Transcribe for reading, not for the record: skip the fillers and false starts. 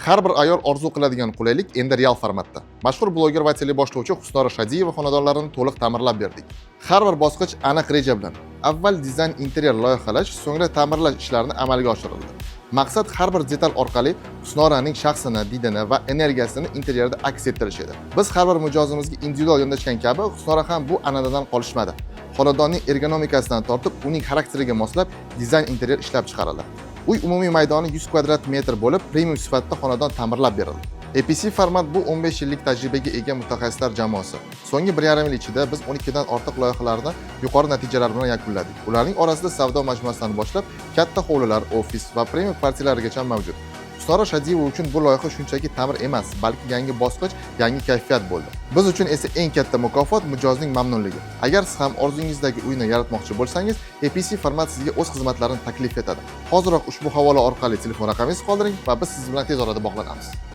Har bir ayol orzu qiladigan qulaylik endi real formatda. Mashhur bloger va teleboshlovchi Husnora Shadiyeva xonadonlarini to'liq ta'mirlab berdik. Har bir bosqich aniq reja bilan. Avval dizayn interyer loyihalash, so'ngra ta'mirlash ishlarini amalga oshirildi. Maqsad har bir detal orqali Husnoraning shaxsini, didini va energiyasini interyerda aks ettirish edi. Biz har bir mijozimizga individual yondashgan kabi, Husnora ham bu an'anadan qolishmadi. Xonadonning ergonomikasidan tortib, uning xarakteriga moslab dizayn interyer ishlab chiqarildi. Uy umumiy maydoni 100 kvadrat metr bo'lib, premium sifatda xonadon ta'mirlab berildi. EPC format bu 15 yillik tajribaga ega mutaxassislar jamoasi. So'nggi 1,5 yil ichida biz 12 dan ortiq loyihalarni yuqori natijalar bilan yakunladik. Ularning orasida savdo majmuasidan boshlab katta hovlilar, ofis va premium kvartiralargacha mavjud. Husnora Shadiyeva uchun bu loyiha shunchaki ta'mir emas, balki yangi bosqich, yangi kayfiyat bo'ldi. Biz uchun esa eng katta mukofot mijozning mamnunligi. Agar siz ham orzungizdagi uyni yaratmoqchi bo'lsangiz, EPC format sizga o'z xizmatlarini taklif etadi. Hoziroq ushbu havola orqali telefon raqamingizni qoldiring va biz siz bilan tez orada bog'lanamiz.